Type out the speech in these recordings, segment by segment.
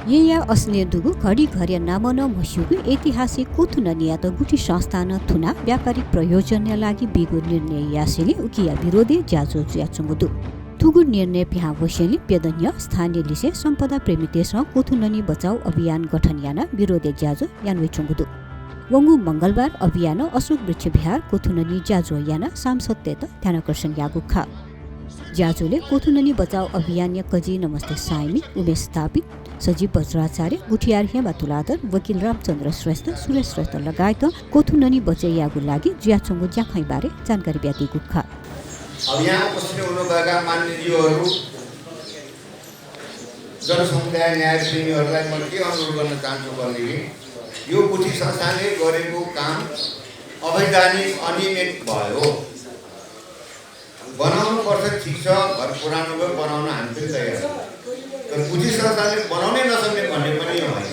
या अस्ने दुगु घडी घरिया नामन मस्युगु ऐतिहासिक कोथुननिया त गुठी संस्थान थुना व्यापारिक प्रयोजनका लागि बिगु निर्णय यासेले उकिया विरोधी ज्याजो ज्याचुमुदु थुगु निर्णय पिहा वसेली पेदन्य स्थानीय लिसे सम्पदा प्रेमीतेसँग कोथुननी बचाउ अभियान गठन याना विरोधी ज्याजो यानवे चुमुदु वंगु मंगलबार अभियान अशोक वृक्ष विहार कोथुननी ज्याजो याना सांसद त ध्यानकर्षण यागु खा ज्याजोले कोथुननी बचाउ अभियान या कजी नमस्ते साइमी उमेश स्थापित सजीव वज्राचार्य गुठियार हेमा तुलाधर वकिल रामचन्द्र श्रेष्ठ सुरेश श्रेष्ठ लगायत कोथुननी बचाइयागु लागि ज्याचोङको ज्याखै बारे जानकारी ब्यातिगु खा अब यहाँ उपस्थित हुनुभएका मान्यज्यूहरू जनसमुदाय न्यायप्रेमीहरूलाई म के अनुरोध गर्न चाहन्छु भनेदेखि यो गुठी संस्थाले गरेको काम अवैधानिक अनियमित भयो। बनाउनु पर्छ ठिक छ, घर पुरानो भयो, बनाउन हामी पनि तयार छौँ, तर गुठी संस्थाले बनाउनै नसक्ने भन्ने पनि होइन।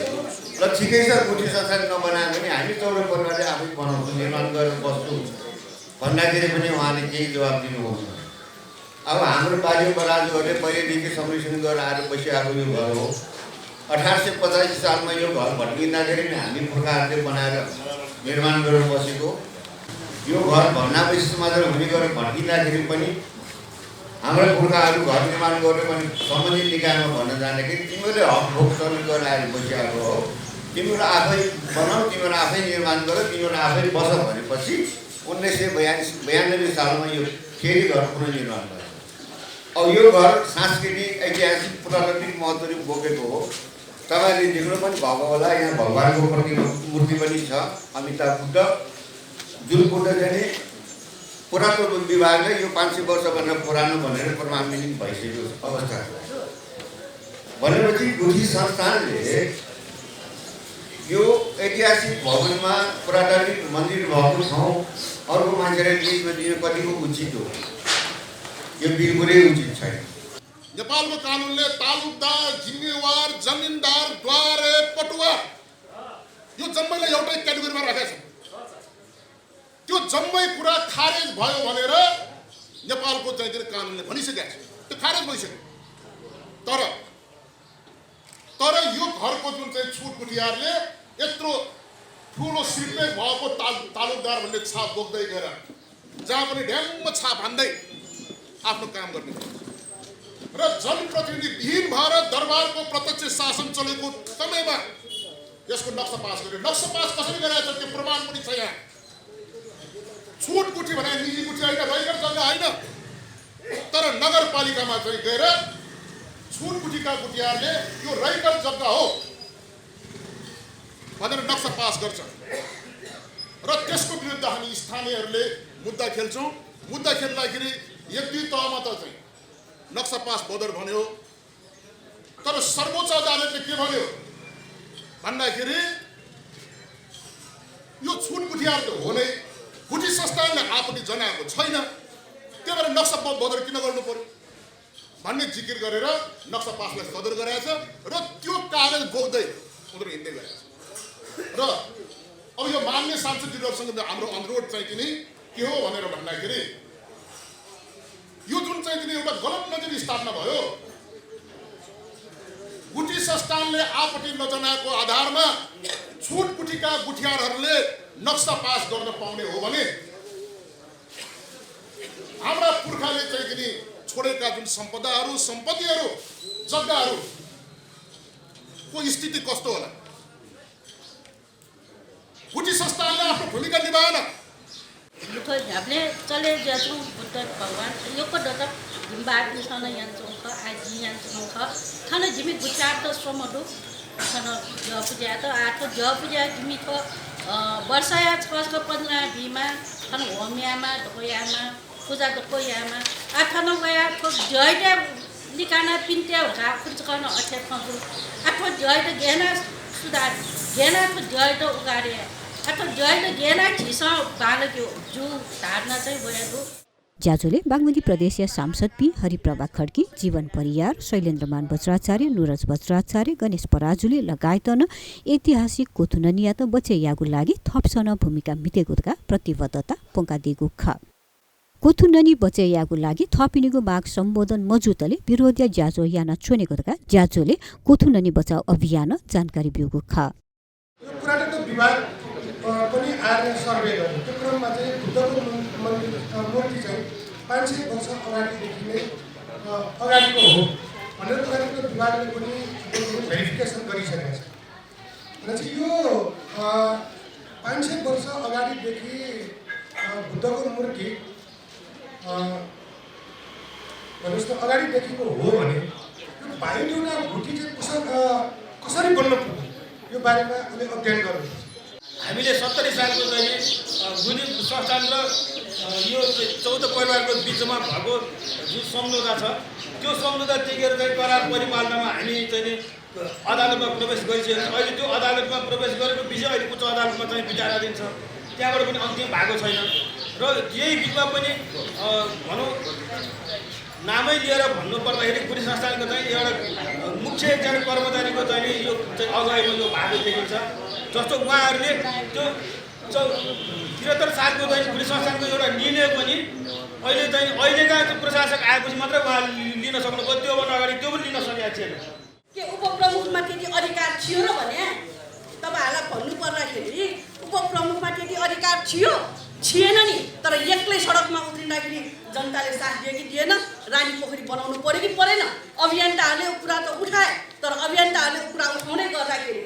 र ठिकै छ, गुठी संस्थाले नबनाए पनि हामी चौडो परिवारले आफै बनाउँछौँ, निर्माण गरेर बस्छौँ भन्दाखेरि पनि उहाँले केही जवाब दिनुभएको छ। अब हाम्रो बाजे बराजुहरूले पहिलेदेखि संरक्षण गरेर आएर बसिआएको यो घर हो। 1885 सालमा यो घर भत्किँदाखेरि नै हामी पुर्खाहरूले बनाएर निर्माण गरेर बसेको। यो घर भग्नावशेष मात्र हुने गरेर भत्किँदाखेरि पनि हाम्रो पुर्खाहरू घर निर्माण गरेर पनि सम्बन्धित निकायमा भन्न जाँदाखेरि तिमीहरूले हक भोग चलन गरेर आएर बसिआएको हो, तिमीहरू आफै बनाऊ, तिमीहरू आफै निर्माण गर, तिमीहरू आफै बस भनेपछि 1992 सालमा यो फेरि घर पुनर्निर्माण भयो। अब यो घर सांस्कृतिक ऐतिहासिक पुरातात्विक महत्त्व बोकेको हो। तपाईँले देख्नु पनि भएको होला, यहाँ भगवानको मूर्ति पनि छ, अमिताभ बुद्ध, जुन बुद्ध चाहिँ पुरातत्व विभागले यो 500 वर्षभन्दा पुरानो भनेर प्रमाणित भइसकेको अवस्था छ। भनेपछि गुठी संस्थानले यो ऐतिहासिक भवनमा पुरातात्विक मन्दिर भएको ठाउँ अर्को मान्छेलाई लिजमा दिनु कतिको उचित हो? यो बिल्कुलै उचित छैन। नेपालको कानुनले तालुकदार, जिम्मेवार, जमिनदार, द्वारे, पटुवा यो जम्मैलाई एउटै क्याटेगोरीमा राखेको छ। त्यो जम्मै कुरा खारेज भयो भनेर नेपालको चाहिँ कानुनले भनिसकेको छ, त्यो खारेज भइसक्यो। तर यो घरको जुन चाहिँ छुट गुठियारले यत्रो ठुलो सिग्नेच भएको तालुकदार भन्ने छाप बोक्दै गएर जहाँ पनि ढ्याङ्ग छाप हान्दै आफ्नो काम गर्ने र जनप्रतिनिधि विहीन भएर दरबारको प्रत्यक्ष शासन चलेको समयमा यसको नक्सा पास गर्यो। नक्सा पास कसरी गराएको छ त्यो प्रमाण पनि छ। यहाँ छुट गुठी भने निजी गुठी होइन, रैकर जग्गा होइन, तर नगरपालिकामा चाहिँ गएर छुट गुठीका गुठियारले यो रैकर जग्गा हो भनेर नक्सा पास गर्छ र त्यसको विरुद्ध हामी स्थानीयहरूले मुद्दा खेल्छौँ। मुद्दा खेल्दाखेरि 1-2 तहमा त चाहिँ नक्सा पास बदर भन्यो, तर सर्वोच्च अदालतले के भन्यो भन्दाखेरि यो छुट गुठियार त हो नै, गुठी संस्थानले आपत्ति जनाएको छैन, त्यही भएर नक्सा बदर किन गर्नु पर्यो भन्ने जिकिर गरेर नक्सा पासलाई सदर गराएछ र त्यो कागज बोक्दै उनीहरू हिँड्दै गएछ। र अब यो मान्य सांसदज्यूहरूसँग हाम्रो अनुरोध चाहिँ किन के हो भनेर भन्दाखेरि यो जुन चाहिँ किन एउटा गलत नजिर स्थापना भयो, गुठी संस्थानले आपत्ति नजनाएको आधारमा छुट गुठीका गुठियारहरूले नक्सा पास गर्न पाउने हो भने हाम्रा पुर्खाले चाहिँ किन छोडेका जुन सम्पदाहरू, सम्पत्तिहरू, जग्गाहरूको स्थिति कस्तो होला? गुठी संस्थानले आफ्नो भूमिका निभाएन। मुठो झाप्ले चले जाछौँ बुद्ध भगवान यो को दत बात निसन यान्छौँ ख आजी यान्छौँ ख थन जिमी गुचार त श्रमडु थन जपुजा त आठ जपुजा जिमी ख वर्षया 615 भीमा थन होमियामा ढोयामा पूजा ढोयामा आठन गया को जयटे निकाना पिन्ट्या उठा कुछ गर्न अठे खगु आठ जयटे गेना सुधार गेना को जयटे उगारे आठ जयटे गेना छिसा बालक्यो जु धार्न चाहिँ गएको। ज्याजोले बागमती प्रदेशीय सांसद पी हरिप्रभा खड्की, जीवन परियार, शैलेन्द्रमान वज्राचार्य, नुरज वज्राचार्य, गणेश पराजुले लगायतन ऐतिहासिक कोथुननिया त बचेयागु लागि थपसन भूमिका मितेगुका प्रतिबद्धता पोका दिगु खा। कोथुननी बचैयाको लागि थपिनेको माग सम्बोधन मजुतले विरोधी ज्याजो याना छोनेकोका ज्याजोले कोथुननी बचाउ अभियान जानकारी बिउको ख यो पुरातत्व विभाग पनि आएर सर्वे गर्यो त्यो क्रममा चाहिँ बुद्धको मूर्ति चाहिँ 500 वर्ष अगाडिदेखि नै अगाडिको हो भनेर पुरातत्व विभागले पनि भेरिफिकेसन गरिसकेको छ र चाहिँ यो 500 वर्ष अगाडिदेखि बुद्धको मूर्ति भन्नुहोस् न अगाडिदेखिको हो भने यो 22वटा भुटी चाहिँ कसरी बन्न पुग्यो यो बारेमा अलिक अध्ययन गर्नुपर्छ। हामीले 70 सालको चाहिँ गुनी संस्थान र यो 14 परिवारको बिचमा भएको जुन सम्झौता छ त्यो सम्झौता टिकेर चाहिँ करार परिपालनामा हामी चाहिँ अदालतमा प्रवेश गरिसकेको छ। अहिले त्यो अदालतमा प्रवेश गरेको विषय अहिले उच्च अदालतमा चाहिँ विचाराधीन छ, त्यहाँबाट पनि अन्तिम भएको छैन र यही बिचमा पनि भनौँ नामै लिएर भन्नुपर्दाखेरि पुलिस संस्थानको चाहिँ एउटा मुख्य एकजना कर्मचारीको चाहिँ यो चाहिँ अगाडिमा यो भएको देखिन्छ। जस्तो उहाँहरूले त्यो 73 सालको चाहिँ पुलिस संस्थानको एउटा निर्णय पनि अहिले चाहिँ अहिलेका प्रशासक आएपछि मात्रै उहाँले लिन सक्नुभयो, त्योभन्दा अगाडि त्यो पनि लिन सकेका थिएन। के उपप्रमुखमा त्यति अधिकार थियो र भने तपाईँहरूलाई भन्नु पर्दाखेरि उपप्रमुखमा त्यति अधिकार थिएन नि, तर एक्लै सडकमा उत्रिँदाखेरि जनताले साथ दिए कि दिएन, रानी पोखरी बनाउनु पर्यो कि परेन, अभियन्ताहरूले कुरा त उठाए तर अभियन्ताहरूले कुरा उठाउँदै गर्दाखेरि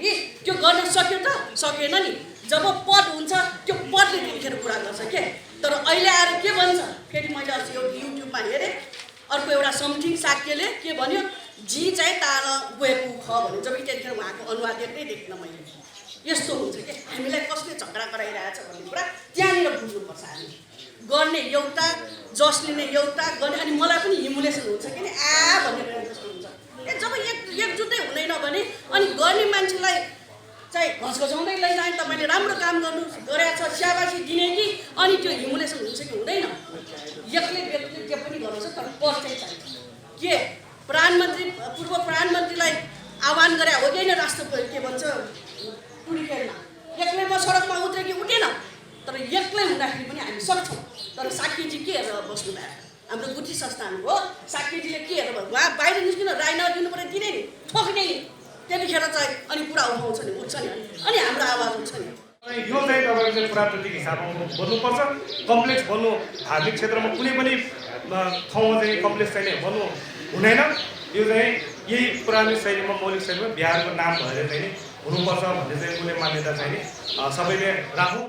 त्यो गर्न सक्यो त सकेन नि। जब पद हुन्छ त्यो पदले त्यतिखेर कुरा गर्छ के, तर अहिले आएर के भन्छ फेरि मैले अस्ति एउटा युट्युबमा हेरेँ अर्को एउटा समथिङ साक्यले के भन्यो जी चाहिँ तार गएको ख भन्यो, जब त्यतिखेर उहाँको अनुवाद एक्लै देख्न मैले। यस्तो हुन्छ कि हामीलाई कसले झगडा गराइरहेछ भन्ने कुरा त्यहाँनिर बुझ्नुपर्छ। हामी गर्ने एउटा जस लिने एउटा गर्ने, अनि मलाई पनि हिमुलेसन हुन्छ कि नि भन्ने जस्तो हुन्छ। जब एकजुटै हुँदैन भने अनि गर्ने मान्छेलाई चाहिँ घसघसाउँदै लैजाने तपाईँले राम्रो काम गर्नु गरेछ स्याबासी दिने कि अनि त्यो हिमुलेसन हुन्छ कि हुँदैन। एक्लै व्यक्तिले के पनि गर्नु छ तर पद चाहिँ चाहिन्छ। के प्रधानमन्त्री पूर्व प्रधानमन्त्रीलाई आह्वान गरे हो कि राष्ट्रपति के भन्छ टुडी खेलमा एक्लैमा सडकमा उत्रे कि उठेन, तर एक्लै हुँदाखेरि पनि हामी सक्छौँ। तर साक्यजी के हेरेर बस्नु भएको, हाम्रो गुठी संस्थान हो, साक्यजीले के हेरेर उहाँ बाहिर निस्किन राय नदिनु पर्यो दिने नि ठोक्ने नि, त्यतिखेर चाहिँ अनि कुरा उठाउँछ नि उठ्छ नि अनि हाम्रो आवाज उठ्छ नि। यो चाहिँ तपाईँको चाहिँ पुरातात्विक हिसाबमा बन्नुपर्छ। कम्प्लेक्स बन्नु धार्मिक क्षेत्रमा कुनै पनि ठाउँमा चाहिँ कम्प्लेक्स चाहिँ बन्नु हुँदैन। यो चाहिँ यही पुरानो शैलीमा मौलिक शैलीमा बिहारको नाम भएर चाहिँ हुनुपर्छ भन्ने चाहिँ कुनै मान्यता चाहिँ सबैले राखौँ।